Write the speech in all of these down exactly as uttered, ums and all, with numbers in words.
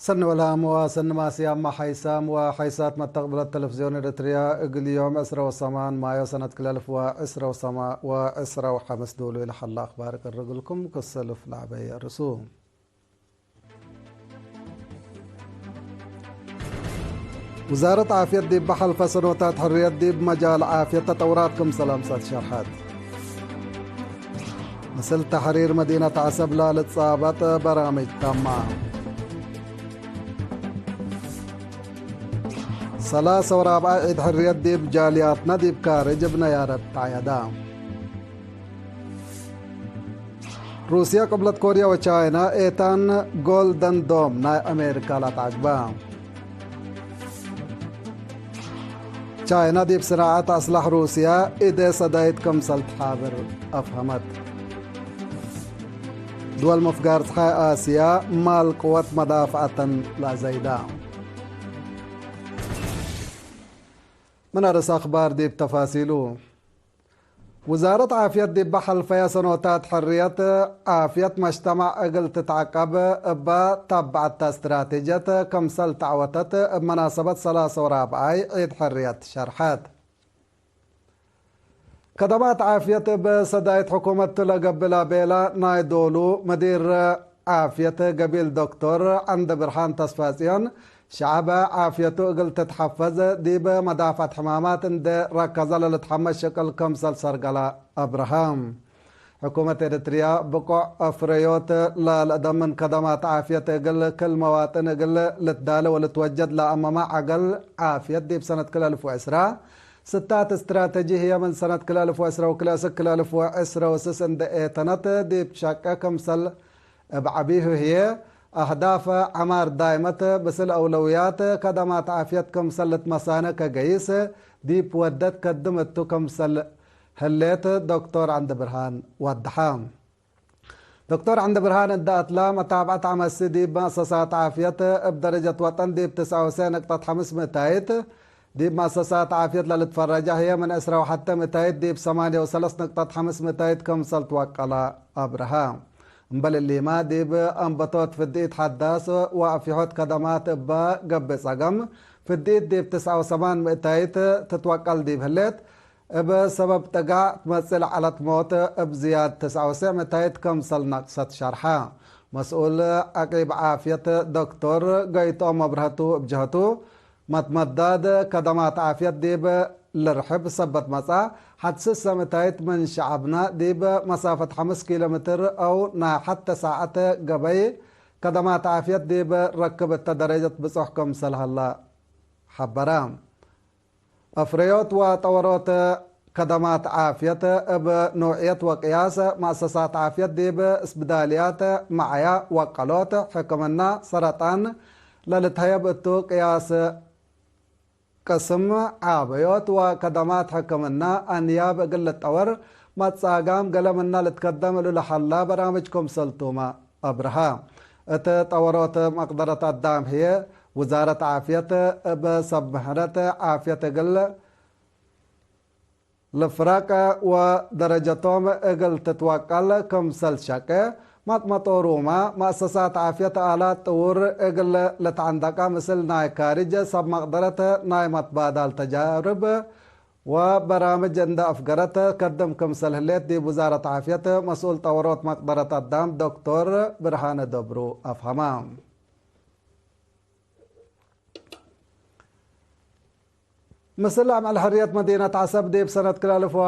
ሰኒ ወልሃም ወሰኒ ማስያም ሐይሳም ወሐይሳት መተቅብለት ተለፍዝዮን ኤረትርያ፣ እግል ዮም ዕስረ ወሰማን ማዮ ሰነት ክልኤ አልፍ ወዕስረ ወሰማ-፣ ወዕስረ ወሐምስ ዶሉ ለሐላ አኽባር ቀርግልኩም። ክሰልፍ ለዐበየ ርእሱ። ውዛረት ዓፍየት ዲብ ሐልፈ ሰኖታት ሕርየት ዲብ መጃል ዓፍየት ተጠውራት ክምሰል አምጸት ሸርሐት። ምስል ተሕሪር መዲነት ዐሰብ ለልትጻበጥ በራምጅ ተማ። ሰላሰ ወራብዓይ ዒድ ሕርየት ዲብ ጃልያትነ ዲብ ካርጅ እብ ነያረት ተዐየዳ። ሩስየ ቅብለት ኮርየ ወቻይና ኤታን ጎልደን ዶም ናይ አሜሪካ ለአትዐጅበ። ቻይና ዲብ ስናዐት አስላሕ ሩስያ እዴ ሰዳይት ክምሰል ትሓብር አፍሀመት። ድወል መፍጋር ጸሓይ አስያ ማል ቅወት መዳፍዐተን ለአዘይዳ። ምን አርእስ አኽባር ዲብ ተፋሲሉ። ውዛረት ዓፍየት ዲበ ሐልፈየ ሰኖታት ሕርየት፣ ዓፍየት መጅተማዕ እግል ትትዐቀብ እበ ታብዐተ እስትራቴጅየት ክምሰል ተዐወተት እብ መናሰበት ሰላሰ ወራብዓይ ዒድ ሕርየት ሸርሐት። ከደማት ዓፍየት እብ ሰዳይት ሕኩመት ለገብእ ለቤላ ናይ ዶሉ፣ መዲር ዓፍየት ገቢል ዶክቶር ዐንደብርሃን ተስፋጽዮን፣ ሸዐብ ዓፍየቱ እግል ትትሐፈዝ ዲብ መዳፍዐት ሕማማት እንዴ ረከዘ ለልትሐመስ ሽቅል ክምሰል ሰርገለ አብርሃም። ሕኩመት ኤረትርያ ብቆዕ አፍረዮት ለልአደምን ከደማት ዓፍየት እግል ክል መዋጥን እግል ልትዳለ ወልትወጀድ ለአመመ ዐገል ዓፍየት ዲብ ሰነት ክል አልፍ ወዕስራ ስታት እስትራተጂ ህዬ ምን ሰነት ክል አልፍ ወዕስረ ወክልኤ እስክ ክል አልፍ ወዕስረ ወስስ እንዴ ኤተነት ዲብ ሸቄ ክምሰል እብ ዐቢሁ ህዬ፣ አህዳፍ ዐማር ዳይመት ምስል አውለውያት ከደማት ዓፍየት ክምሰል ልትመሳነ ከገይስ ዲብ ወደት ከድም እቱ ክምሰል ህሌት ዶክቶር ዐንደብርሃን ወደሐ። ዶክቶር ዐንደብርሃን እንዴ አትላ፣ መታብዐት አመሲ ዲብ መአሰሳት ዓፍየት እብ ደረጀት ወጠን ዲብ ትስዐ ወሰዕ ንቅጠት ሐምስ ምእታይት፣ ዲብ መአሰሳት ዓፍየት ለልትፈረጃ ህዬ ምን ዕስረ ወሐተ ምእታይት ዲብ ሰማንየ ወሰለስ ንቅጠት ሐምስ ምእታይት ክምሰል ትወቀለ አብርሃ። እምበል እሊመ፣ ዲብ አንበቶት ፍድኢት ሐዳስ ወአፍሖት ከደማት እበ ገብእ ጸገም፣ ፍድኢት ዲብ ትስዐ ወሰማን ምእታይት ትትወቀል ዲብ ህሌት፣ እብ ሰበብ ጠጋዕ ትመጽእ ለዐለት ሞት እብ ዝያድ ትስዐ ወሰዕ ምእታይት ክምሰል ነቅሰት ሸርሐ። መስኡል ዐቂብ ዓፍየት ዶክቶር ገይጦም መብረህቱ እብ ጀህቱ፣ መትመዳድ ከደማት ዓፍየት ዲብ ልርሕብ ሰበት መጽአ፣ ሐድ ስሰ ምእታይት ምን ሸዐብነ ዲብ መሳፈት ሐምስ ኪሎ ሜትር አው ናይ ሐተ ሳዐት ገበይ ከደማት ዓፍየት ዲብ ረክብ እተ ደረጀት ብጾሕ ክምሰል ሀለ ሐበረ። አፍረዮት ወጠወሮት ከደማት ዓፍየት እብ ኖዕየት ወቅያስ መአሰሳት ዓፍየት ዲብ እስብዳልያት መዓያ ወቀሎት ሕክምና ሰረጣን ለልትሀየብ እቱ ቅያስ ቅስም ዓበዮት ወከደማት ሕክምና አንያብ እግል ልጠወር መትጻጋም ገሌ ምና ልትከደም እሉ ለሀላ በራምጅ ክምሰልቱመ አብርሀ። እት ጠወሮት መቅደረት አዳም ህዬ፣ ውዛረት ዓፍየት እብ ሰብ ምህነት ዓፍየት እግል ልፍረቅ ወደረጀቶም እግል ትትወቀል ክምሰል ትሸቄ፣ መጥመጦሩመ መአሰሳት ዓፍየት አላት ጥውር እግል ልትዐንደቀ ምስል ናይ ካርጅ ሰብ መቅደረት ናይ መትባዳል ተጃርብ ወበራምጅ እንደ አፍገረት ከድም ክምሰል ህሌት ዲብ ውዛረት ዓፍየት መስኡል ጠወሮት መቅደረት አዳም ዶክቶር ብርሃነ ደብሩ አፍሀመ። ምስል አምዕል ሕርየት መዲነት ዐሰብ ዲብ ሰነት ክልኤ አልፍ ወ-፣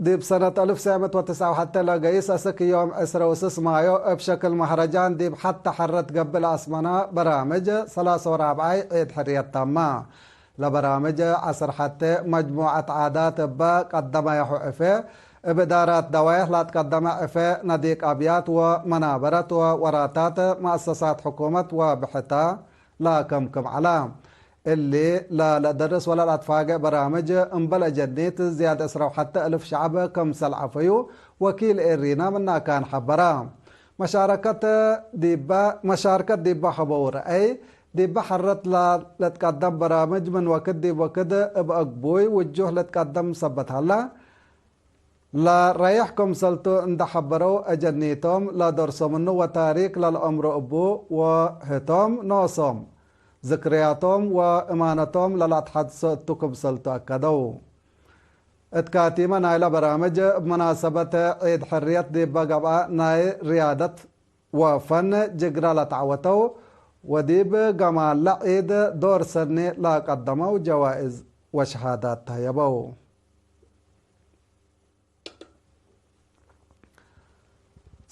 ዲብ ሰነት አልፍ ሰዕ ምእት ወትስዐ ወሐተ ለገይስ አስክ ዮም ዕስረ ወስስ ማዮ እብ ሸክል መህረጃን ዲብ ሐተ ሐረት ገብእ ለአስመነ በራምጅ ሰላሰ ወራብዓይ ዒድ ሕርየት ተመ። ለበራምጅ ዐስር ሐቴ መጅሙዐት ዓዳት እበ ቀደመያሁ ዕፌ፣ እብ እዳራት ደዋይሕ ለአትቀደመ ዕፌ ነዲቅ አብያት ወመናበረት ወወራታት መአሰሳት ሕኩመት ወብሕታ ለከምክም ዐለ። እሊ ለለአደርስ ወለለአትፋጌ በራምጅ እምበል አጀኒት ዝያድ ዕስረ ወሐተ እልፍ ሸዐብ ክምሰል ዐፈዩ ወኪል ኤሪና ምናካን ሐበረ። መሻረከት ዲበ፣ መሻርከት ዲበ ሀበው ረአይ፣ ዲበ ሐረት ለ-፣ ለትቀደም በራምጅ ምን ወክድ ዲብ ወክድ እብ አግቡይ ውጁህ ልትቀደም ሰበት ሀለ። ለረይሕ ክምሰልቱ እንደ ሐበረው፣ አጀኒቶም ለደርሶ ምኑ ወታሪክ ለልአምሮ እቡ ወህቶም ኖሶም ዝክርያቶም ወእማነቶም ለለአትሐድሶ እቱ ክምሰልቱ አከደው። እት ካቲመ ናይለ በራምጅ፣ እብ መናሰበት ዒድ ሕርየት ዲበ ገብአ ናይ ርያደት ወፈን ጅግረ ለተዐወተው ወዲብ ገማለ ዒድ ዶር ሰኒ ለቀደመው ጀዋእዝ ወሸሃዳት ተህየበው።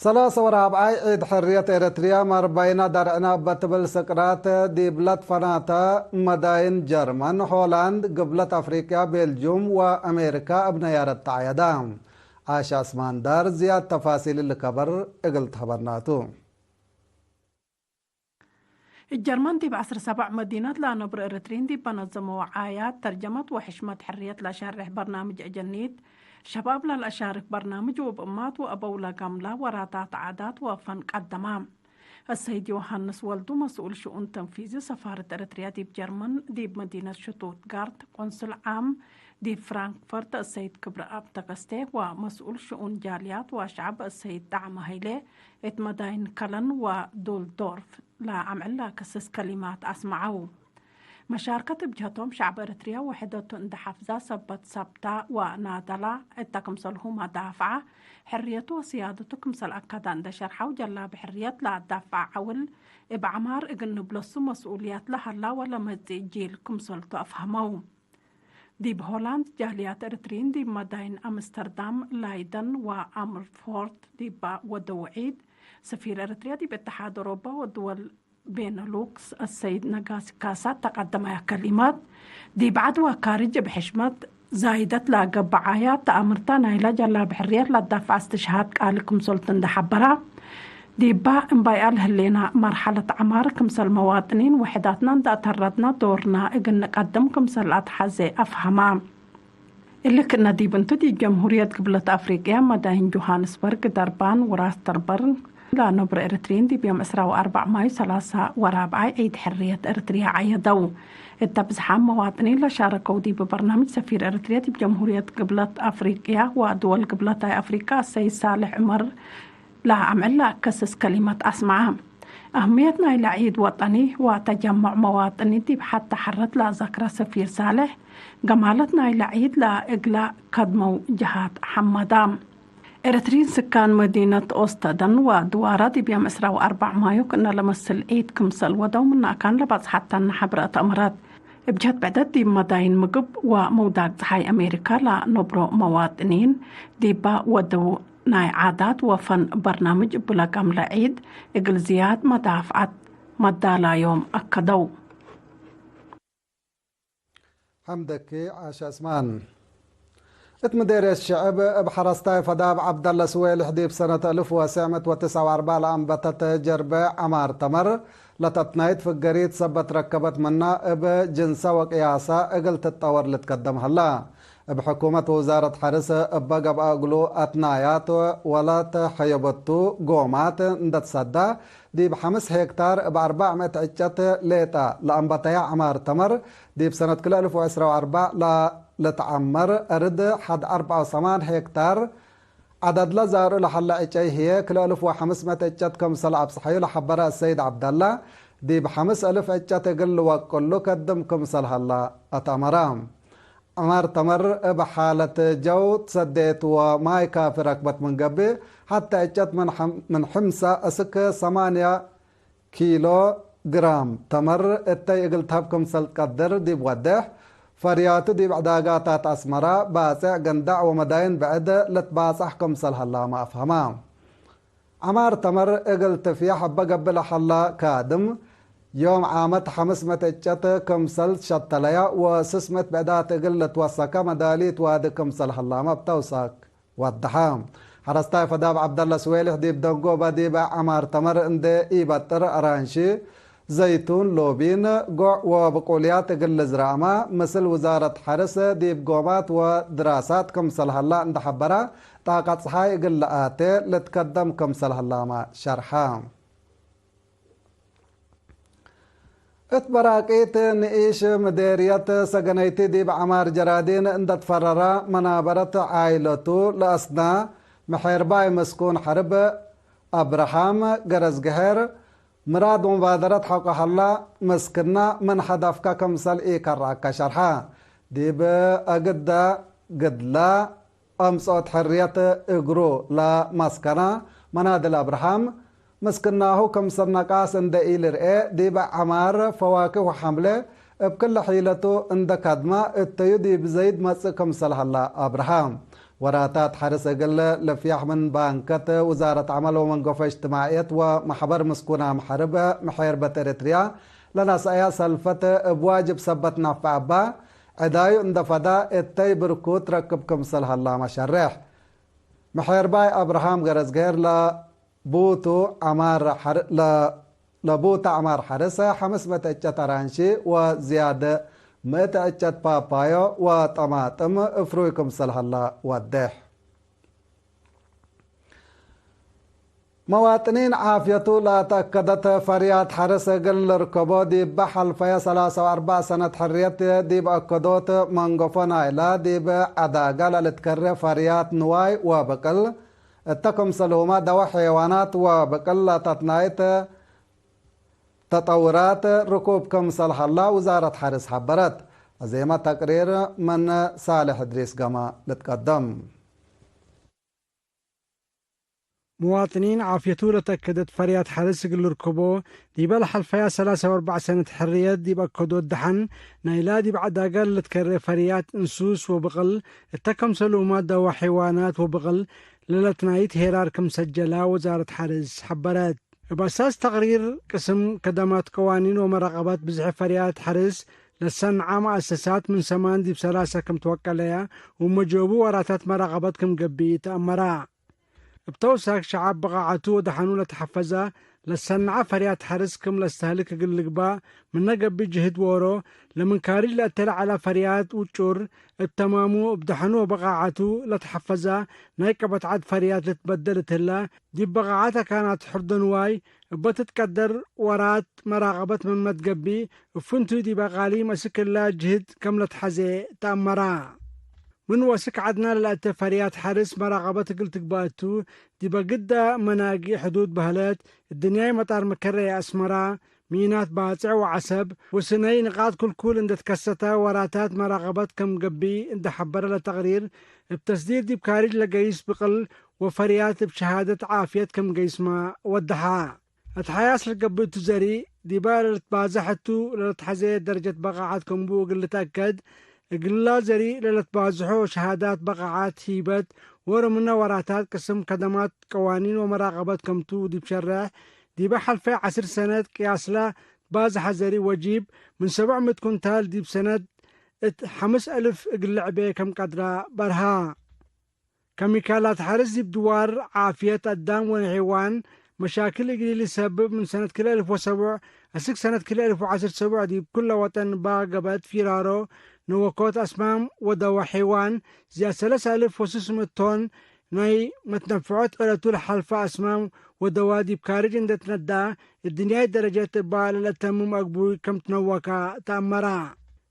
ሰላሰ ወራብዓይ ዒድ ሕርየት ኤረትርያ፣ መርበይነ ደርዕነ እበ ትብል ስቅራት ዲብለት ፈናተ መዳይን ጀርመን፣ ሆላንድ፣ ግብለት አፍሪቅያ፣ ቤልጁም ወአሜሪካ እብ ነያረት ተዐየደ። ዓሻ እስማንዳር ዝያድ ተፋሲል እሊ ከበር እግል ተሀበናቱ። እት ጀርመን ዲብ ዐስር ሰበዕ መዲነት ለአነብሩ ኤረትርዪን ዲብ በነዘመው ዓያድ ተርጀመት ወሕሽመት ሕርየት ለአሸርሕ በርናምጅ አጀኒት፣ ሸባብ ለልአሻርክ በርናምጅ ወብእማት ወአበው ለገምላ ወራታት ዓዳት ወፈን ቀደማ። አሰይድ ዮሐንስ ወልዱ መስኡል ሽኡን ተንፊዚ ሰፋረት ኤረትርያ ዲብ ጀርመን ዲብ መዲነት ሽቱትጋርት፣ ቆንስል ዓም ዲብ ፍራንክፈርት አሰይድ ክብረአብ ተከስቴ ወመስኡል ሽኡን ጃልያት ወአሽዓብ አሰይድ ጣዕመ ሀይሌ፣ እት መዳይን ከለን ወዱልዶርፍ ለአምዕል ለክስስ ከሊማት አስመዐው። መሻርከት እብ ጀህቶም ሸዕብ ኤረትርያ ውሕደቱ እንደ ሐፍዛ ሰበት ሰብታ ወናደላ እተ ክምሰልሁመ ዳፍዐ፣ ሕርየቱ ወስያደቱ ክምሰል አከደ እንደ ሸርሐው፣ ጀላብ ሕርየት ለአዳፍዐ ዐውል እብ ዐማር እግል ንብለሱ መስኡልያት ለሀላ ወለመጽእ ጂል ክምሰልቱ አፍሀመው። ዲብ ሆላንድ ጃልያት ኤረትርዪን ዲብ መዳይን አምስተርዳም፣ ላይደን ወአምርፎርት ዲበ ወደው ዒድ፣ ሰፊር ኤረትርያ ዲብ እተሓድ ኦሮባ ወድወል ቤነሉክስ አሰይድ ነጋሲ ካሳ ተቀደመያ ከሊማት፣ ዲብ ዐድ ወካርጅ እብ ሕሽመት ዛይደት ለአገብአያ ተአምርተ ናይለ ጀላብ ሕርየት ለአዳፍዐ እስትሽሃድ ቃሊ ክምሰልቱ እንደ ሐበራ፣ ዲባ እምባይ አልህሌና መርሐለት ዐማር ክምሰል መዋጥኒን ውሕዳትና እንደ አተረድና ዶርና እግል ንቀድም ክምሰል አትሐዜ አፍሀማ። እሊ ክእነ ዲብ እንቱ ዲብ ጀምሁርየት ግብለት አፍሪቅያ መዳይን ጆሃንስበርግ፣ ደርባን ወራስ ደርበን ለአነብሩ ኤረትርዪን ዲብ ዮም ዕስራ ወአርበዕ ማዩ ሰላሳ ወራብዓይ ዒድ ሕርየት ኤረትርያ ዐየደው። እተ ብዝሓም መዋጥኒን ለሻረከው ዲብ በርናምጅ ሰፊር ኤረትርያ ዲብ ጀምሁርየት ግብለት አፍሪቅያ ወድወል ግብለታይ አፍሪቃ አሰይድ ሳልሕ ዑመር ለአምዕል ለአከስስ ከሊመት አስመዐ። አህምየት ናይለ ዒድ ወጠኒ ወተጀሙዕ መዋጥኒን ዲብ ሐተ ሐረት ለአዘክረ ሰፊር ሳልሕ፣ ገማለት ናይለ ዒድ ለእግለ ከድመው ጀሃት ሐመዳ። ኤረትርዪን ስካን መዲነት ኦስተደን ወድዋራ ዲብ ዮም ዕስራ ወአርበዕ ማዩ ክእነ ለመስል ዒድ ክምሰል ወደው ምነ አካን ለበጽሐተነ ሐብረ ተአምረት። እብ ጀህት ብዕደት ዲብ መዳይን ምግብ ወመውዳግ ጸሓይ አሜሪካ ለነብሮ መዋጥኒን ዲባ ወደው ናይ ዓዳት ወፈን በርናምጅ እብ ለገምለ ዒድ እግል ዝያድ መዳፍዐት መዳላዮም አከደው። ሐምደኪ ዓሻ እስማን። እት ምዴርየት ሽዕብ እብ ሐረስታይ ፈዳብ ዐብደለ ስዌልሕ ዲብ ሰነት አልፍ ወትስዕ ምእት ወትስዕ ወአርበዕ ለአንበተት ጀርበ ዐማር ተመር ለተትናይት ፍገሪት ሰበት ረከበት ምና እብ ጅንሰ ወቅያሰ እግል ትጠወር ልትከደም ሀላ። እብ ሕኩመት ወውዛረት ሐርስ እበ ገብአ እግሉ አትናያት ወለተሐየበቱ ጎማት እንደ ትሰዳ፣ ዲብ ሐምስ ሄክታር እብ አርበዕ ምእት ዕጨት ሌጠ ለአንበተየ ዐማር ተመር፣ ዲብ ሰነት ክልኤ አልፍ ወዕስራ ወአርበዕ ለልትዐመር አርድ ሐድ አርበዕ ወሰማን ሄክታር ዐደድለ ዛርኡ ለሀለ ዕጨይ ህዬ፣ ክልኤ አልፍ ወሐምስ ምእት ዕጨት ክምሰል አብጽሐዩ ለሐበረ አሰይድ ዐብደላ፣ ዲብ ሐምስ አልፍ ዕጨት እግል ልወቅሉ ከድም ክምሰል ሀላ አትአመረ። ዐማር ተመር እብ ሓለት ጀው ትሰዴት ወማይ ካፊ ረክበት ምን ገብእ፣ ሐተ ዕጨት ምን ሐም-፣ ምን ሕምሰ እስክ ሰማንያ ኪሎ ግራም ተመር እተይ እግል ተሀብ ክምሰል ትቀድር ዲብ ወዴሕ፣ ፈርያቱ ዲብ ዕዳጋታት አስመራ፣ ባጽዕ፣ ገንዳዕ ወመዳይን ብዕድ ልትባጸሕ ክምሰል ሀላመ አፍሀመ። ዐማር ተመር እግል ትፍየሕ እበ ገብእ ለሀላ ካድም፣ ዮም ዓመት ሐምስ ምእት ዕጨት ክምሰል ትሸተለያ ወስስ ምእት ብዕዳት እግል ልትወሰከ መዳሊት ዋዲ ክምሰል ሀላመ እብ ተውሳክ ወደሐ። ሐረስታይ ፈዳብ ዐብደለ ስዌልሕ ዲብ ደንጎበ ዲበ ዐማር ተመር እንዴ ኢበጥር አራንሺ፣ ዘይቱን፣ ሎቢን፣ ጎዕ ወብቁልያት እግል ልዝረአመ፣ ምስል ውዛረት ሐርስ ዲብ ጎማት ወድራሳት ክምሰል ሀላ እንደ ሐበረ፣ ጣቀት ጸሓይ እግል ለአቴ ልትከደም ክምሰል ሀላመ ሸርሐ። እት በራቂት ንኢሽ ምዴርየት ሰገነይቲ ዲብ ዐማር ጀራዲን እንደ ትፈረራ መናበረት ዓይለቱ ለአስና፣ ምሔርባይ ምስኩን ሐርብ አብርሃም ገረዝግሄር፣ ምራድ ወሙባደረት ሐቆ ሀላ፣ መስክና ምን ሀዳፍከ ክምሰል ኢከረአከ ሸርሐ። ዲብ አግደ ግድላ አምጽኦት ሕርየት እግሩ ለመስከና መናድል አብርሃም፣ ምስክናሁ ክምሰል ነቃስ እንደ ኢልርኤ፣ ዲብ ዐማር ፈዋክህ ወሐምለ እብ ክለ ሒለቱ እንደ ከድመ፣ እተዩ ዲብ ዘይድ መጽእ ክምሰል ሀላ አብርሃም። ወራታት ሐርስ እግል ልፍያሕ ምን ባንከት ውዛረት ዐመል ወመንገፎ እጅትማዕየት ወመሕበር ምስኩናም ሐርብ ምሔርበት ኤረትርያ ለነስአያ ሰልፈት እብ ዋጅብ ሰበት ናፍዕ እባ፣ ዕዳዩ እንደ ፈዳ እተይ ብርኩት ረክብ ክምሰል ሀላመ ሸሬሕ። ምሔርባይ አብርሃም ገረዝግሄር ለቡቱ ዐማር ሐር-፣ ለ-፣ ለቡተ ዐማር ሐርስ ሐምስ ምእት ዕጨት አራንሺ ወዝያድ ምእት ዕጨት ፓፓዮ ወጠማጥም እፍሩይ ክምሰል ሀላ ወዴሕ። መዋጥኒን ዓፍየቱ ለአተአከደት ፈርያት ሐርስ እግል ልርከቦ፣ ዲበ ሐልፈየ ሰላሳ ወአርበዕ ሰነት ሕርየት ዲብ አከዶት መንገፎ ናይላ ዲብ ዐዳጋ ለልትከሬ ፈርያት ንዋይ ወብቅል፣ እተ ክምሰልሁመ ደወ ሐይዋናት ወብቅል ለተትናይት ተጠውራት ርኩብ ክምሰል ሀላ ውዛረት ሐርስ ሐበረት። አዜመ ተቅሪር ምን ሳልሕ እድሪስ ገመ ልትቀደም። መዋጥኒን ዓፍየቱ ለተአከደት ፈርያት ሐርስ እግል ልርከቦ፣ ዲበ ለሐልፈያ ሰላሳ ወአርበዕ ሰነት ሕርየት ዲብ አከዶት ደሐን ናይላ ዲብ ዐዳጋ ለልትከሬ ፈርያት እንሱስ ወብቅል፣ እተ ክምሰልሁመ ደወ ሐይዋናት ወብቅል ለለትናይት ሄራር ክም ሰጀላ ወዛረት ሐርስ ሐበረት። እብ አሳስ ተቅሪር ቅስም ከደማት ቀዋኒን ወመራቀበት ብዝሒ ፈርያት ሐርስ ለሰንዓ መአሰሳት ምን ሰማን ዲብ ሰላሰ ክም ትወቀለያ ወመጆቡ ወራታት መራቀበት ክም ገብእ ተአመራ። እብ ተውሳክ ሸዐብ በቃዓቱ ወደሐኑ ለተሐፈዛ ለሰንዓ ፈርያት ሐርስ ክም ለስተህልክ እግል ልግባእ ምነ ገብእ ጅህድ ዎሮ፣ ለምን ካርጅ ለአተ ለዐለ ፈርያት ውጩር እብ ተማሙ እብ ደሐኑ ወበቃዓቱ ለተሐፈዛ ናይ ቀበት ዐድ ፈርያት ልትበደል እትላ፣ ዲብ በቃዓት አካናት ሕርዶ ንዋይ እበ ትትቀደር ወራት መራቀበት ምንመ ትገብእ፣ እብ ፍንቱይ ዲብ አቃሊም አስክ እላ ጅህድ ከም ለትሐዜ ተአመራ። ምን ወስክ ዐድና ለለአተ ፈርያት ሐርስ መራቀበት እግል ትግባእ ቱ፣ ዲበ ግዳ መናጊ ሕዱድ በህለት፣ እድንያይ መጣር መከረየ አስመራ፣ ሚናት ባጽዕ ወዐሰብ፣ ወስነይ ንቃጥ ክልኩል እንደ ትከሰተ ወራታት መራቀበት ከም ገብእ እንደ ሐበረ ለተቅሪር፣ እብ ተስዲር ዲብ ካርጅ ለገይስ ብቅል ወፈርያት እብ ሸሃደት ዓፍየት ከም ገይስመ ወደሐ። አትሓያስ ለገብእ ቱ ዘሪእ፣ ዲበ ለልትባዘሐ ቱ ለለትሐዜ ደረጀት በቃዓት ከምቡ እግል ልትአከድ፣ እግላ ዘሪእ ለለትባዝሖ ሸሃዳት በቃዓት ሂበት፣ ዎሮ ምነ ወራታት ቅስም ከደማት ቀዋኒን ወመራቀበት ከምቱ ዲብ ሸሬሕ፣ ዲበ ሐልፈ ዐስር ሰነት ቅያስለ ትባዝሐ ዘሪእ ወጂብ፣ ምን ሰብዕ ምእት ኩንታል ዲብ ሰነት እት ሐምስ አልፍ እግል ልዕቤ ከም ቀድረ በርሀ። ከሚካላት ሐርስ ዲብ ድዋር ዓፍየት አዳም ወሐይዋን መሻክል እግል ኢሊሰብብ፣ ምን ሰነት ክልኤ አልፍ ወሰቡዕ አስክ ሰነት ክልኤ አልፍ ወዐስር ሰቡዕ ዲብ ኩለ ወጠን እባ ገብአት ፊራሮ፣ ነወኮት አስማም ወደወ ሐይዋን ዝያድ ሰለስ አልፍ ወስስ ምእት ቶን ናይ መትነፍዖት ዐለቱ ለሐልፈ አስማም ወደወ ዲብ ካርጅ እንዴ ትነደአ፣ እድንያይ ደረጀት እባ ለለአተምም አግቡይ ከም ትነወካ ተአመራ።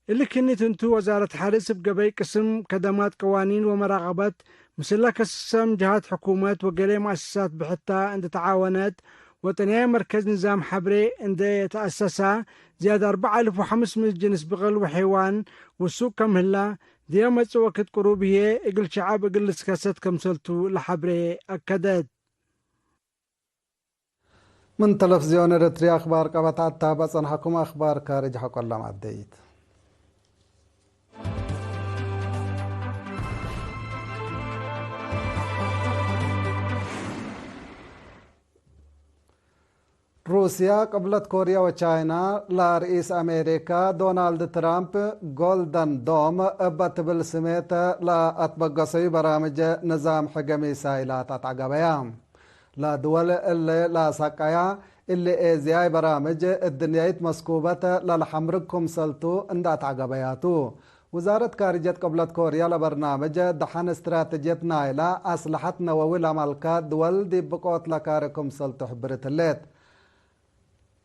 እሊ ክኒ ትንቱ ወዛረት ሐርስ እብ ገበይ ቅስም ከደማት ቀዋኒን ወመራቀበት፣ ምስለ ከሰም ጀሃት ሕኩመት ወገሌ መአሰሳት ብሕታ እንዴ ተዓወነት፣ ወጠንያይ መርከዝ ንዛም ሐብሬ እንዴ ተአሰሳ፣ ዝያድ አርበዕ አልፍ ወሐምስ ምእት ጅንስ ብቅል ወሐይዋን ውሱቅ ከም ህላ፣ ዲበ መጽእ ወክድ ቅሩብ ህዬ እግል ሸዐብ እግል ልትከሰት ከምሰልቱ ለሐብሬ አከደት። ምን ተለፍዝዮን ኤረትርያ አክባር ቀበት አታበ ጸንሐኩም። አክባር ካርጅ ሐቆለ ማደይት። ሩስያ፣ ቅብለት ኮርያ ወቻይና ለርኢስ አሜሪካ ዶናልድ ትራምፕ ጎልደን ዶም እበ ትብል ስሜት ለአትበገሰዩ በራምጅ ንዛም ሕገ ሚሳይላት አትዐገበያ። ለድወል እሊ ለአሳቀያ እሊ ኤዝያይ በራምጅ እድንያይት መስኩበት ለልሐምርግ ክምሰልቱ እንደ አትዐገበያቱ፣ ውዛረት ካርጀት ቅብለት ኮርያ ለበርናምጅ ደሐን እስትራተጅየት ናይላ አስለሐት ነወዊ ለመልካ ድወል ዲብ ብቆት ለካሪ ክምሰልቱ ሕብርት ህሌት።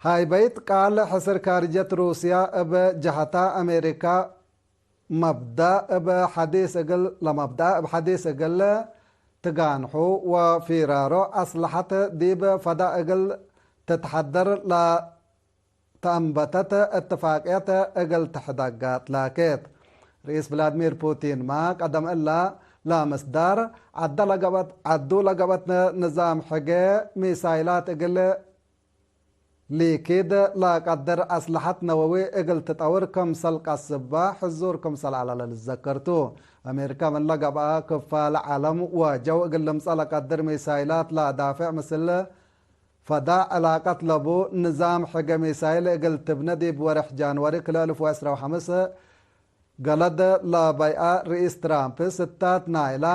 ሃይበይት ቃል ሕስር ካርጀት ሩስያ እብ ጀሀታ፣ አሜሪካ መብዳእ እብ ሐዲስ እግል፣ ለመብዳእ እብ ሐዲስ እግል ትጋንሑ ወፊራሮ አስለሐት ዲብ ፈዳ እግል ትትሐደር ለ ተአንበተት እትፋቅየት እግል ትሕደጋ ትላኬት። ርኢስ ቭላድሚር ፑቲንመ ቀደም እለ ለምስዳር ዐደ ለገብአት፣ ዐዱ ለገብአት ንዛም ሕገ ሚሳይላት እግል ሊኪድ ለቀድር አስለሐት ነወዊ እግል ትጠውር ክምሰል ቀስበ ሕዙር ክምሰል ዐለ ለልትዘከር ቱ። አሜሪካ ምን ለገብአ ክፋል ዐለም ወጀው እግል ልምጸእ ለቀድር ሚሳይላት ለዳፍዕ ምስል ፈዳ ዕላቀት ለቡ ንዛም ሕገ ሚሳይል እግል ትብነ ዲብ ወርሕ ጃንዋሪ ክልኤ አልፍ ወዕስራ ወሐምስ ገለድ ለበይአ ርኢስ ትራምፕ ስታት ናይላ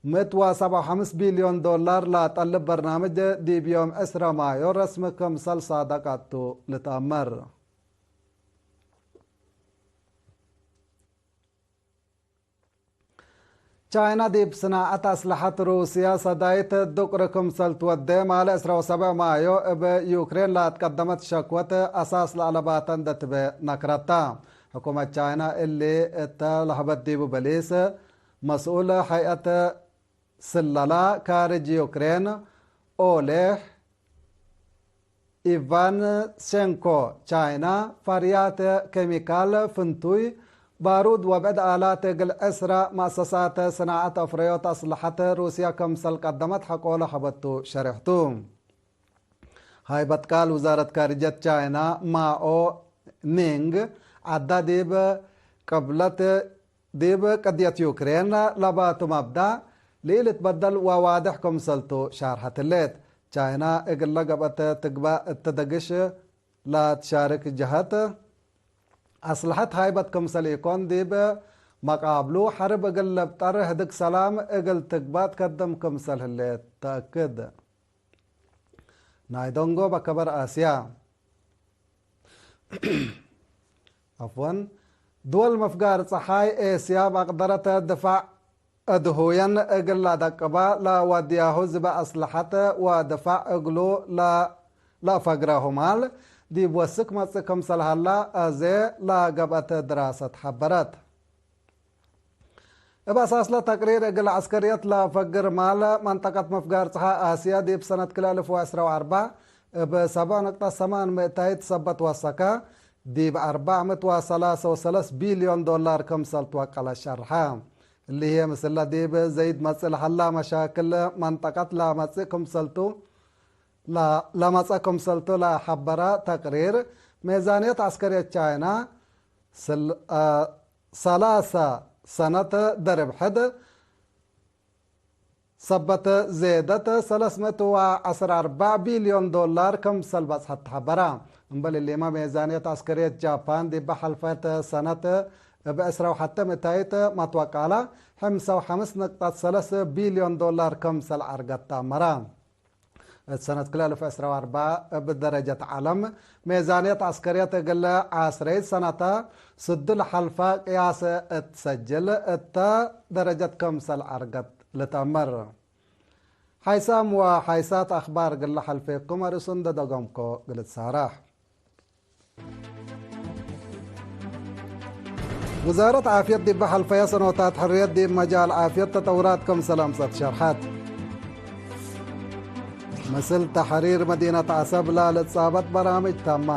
ምእት ወሰብዓ ወሐምስ ቢልዮን ዶላር ለጠልብ በርናምጅ ዲብ ዮም ዕስራ ማዮ ረስሚ ክምሰል ሳደቀቱ ልትአመር። ቻይና ዲብ ስናዐት አስለሐት ሩስያ ሰዳይት ዱቅሪ ክምሰል ትወዴ፣ ማለ ዕስራ ወሰብዕ ማዮ እብ ዩክሬን ለአትቀደመት ሸክወት አሳስ ለአለባተ እንዴ ትቤ ነክረታ። ሕኩመት ቻይና እሊ እተ ለሀበት ዲቡ በሊስ፣ መስኡል ሀይአት ስለላ ካርጅ ዩክሬን ኦሌህ ኢቫንሼንኮ፣ ቻይና ፈርያት ኬሚካል፣ ፍንቱይ፣ ባሩድ ወብዕድ አላት እግል ዕስራ መአሰሳት ስናዐት አፍረዮት አስለሐት ሩስያ ክምሰል ቀደመት ሐቆለ ሐበቱ ሸሬሕ ቱ። ሃይበት ቃል ውዛረት ካርጀት ቻይና ማኦ ኒንግ፣ ዐዳ ዲብ ቅብለት ዲብ ቅድየት ዩክሬን ለባቱ መብዳእ ለኢልትበደል ወዋድሕ ክምሰልቱ ሻርሐት ህሌት። ቻይና እግለ ገብአት ትግባእ እተ ደግሽ ለትሻርክ ጀሀት፣ አስለሐት ሃይበት ክምሰል ኢኮን፣ ዲብ መቃብሉ ሐርብ እግል ልብጠር ህድግ ሰላም እግል ትግባእ ትከድም ክምሰል ህሌት ተአክድ። ናይ ደንጎበ ከበር አስያ። ዐፍወን፣ ድወል መፍጋር ጸሓይ ኤስያ መቅደረት ድፋዕ እድሁየን እግል ለደቅባ ለወድያሁ ዝበ አስለሐት ወድፋዕ እግሉ ለ-፣ ለፈግረሁ ማል ዲብ ወስክ መጽእ ክምሰል ሀላ አዜ ለገብአት ድራሰት ሐበረት። እብ አሳስለ ተቅሪር እግል ዐስከርየት ለፈግር ማል መንጠቀት መፍጋር ጸሓይ አስያ ዲብ ሰነት ክልኤ አልፍ ወዕስራ ወአርበዕ እብ ሰብዕ ነቅጠት ሰማን ምእታይት ሰበት ወሰከ ዲብ አርበዕ ምእት ወሰላሰ ወሰለስ ቢልዮን ዶላር ክምሰል ትወቀለ ሸርሐ። እሊ ህዬ ምስለ ዲብ ዘይድ መጽእ ለሀላ መሻክል መንጠቀት ለመጽእ ክምሰልቱ ለ-፣ ለመጽአ ክምሰልቱ ለሐበረ ተቅሪር፣ ሜዛንየት ዐስከርየት ቻይና ስል-፣ አ፣ ሰላሰ ሰነት ደርብ ሕድ ሰበት ዜደት ሰለስ ምእት ወዐስር አርበዕ ቢልዮን ዶላር ክምሰል በጽሐት ተሐበረ። እምበል እሊመ፣ ሜዛንየት ዐስከርየት ጃፓን ዲበ ሐልፈት ሰነት እብ ዕስራ ወሐተ ምእታይት መትወቃለ፣ ሕምሳ ወሐምስ ነቅጠት ሰለስ ቢልዮን ዶላር ክምሰል ዐርገት ተአመረ። እት ሰነት ክልኤ አልፍ ዕስራ ወአርበዕ እብ ደረጀት ዐለም፣ ሜዛንየት ዐስከርየት እግል ዐስረይት ሰነተ ስዱ ለሐልፈ ቅያስ እት ሰጅል እተ ደረጀት ክምሰል ዐርገት ልትአመር። ሓይሳም ወሓይሳት አኽባር እግል ለሐልፌኩም አርእሱ እንዴ ደገምኮ እግል እትሳረሕ። ውዛረት ዓፍየት ዲበ ሐልፈየ ሰኖታት ሕርየት ዲብ መጃል ዓፍየት ተጠውራት ክምሰል አምጸት ሸርሐት። ምስል ተሕሪር መዲነት ዐሰብ ለልትጻበጥ በራምጅ ተመ።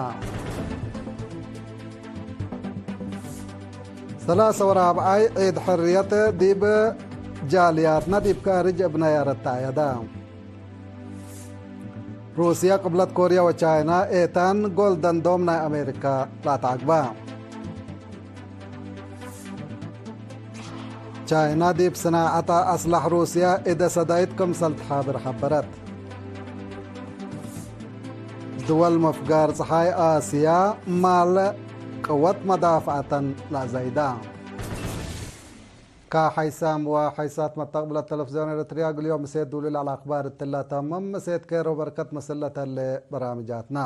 ሰላሰ ወራብዓይ ዒድ ሕርየት ዲብ ጃልያትነ ዲብ ካርጅ እብ ነያረት ተአየደ። ሩስየ፣ ቅብለት ኮርየ ወቻይና ኤታን ጎልደን ዶም ናይ አሜሪካ ለአትዐግበ። ቻይና ዲብ ስናዐት አስላሕ ሩስየ እደ ሰዳይት ክምሰል ትሓብር ሐበረት። ድወል መፍጋር ጸሓይ አስያ ማል ቅወት መዳፍዐተን ለአዛይዳ። ከሓይሳም ወሓይሳት መተቅብለት ተለፍዝዮን ኤረትርያ እግል ዮም ምሴት ዱሉል አልአክባር እትለ ተምም። ምሴት ኬሮ በርከት ምስል ለተሌ በራምጃትና።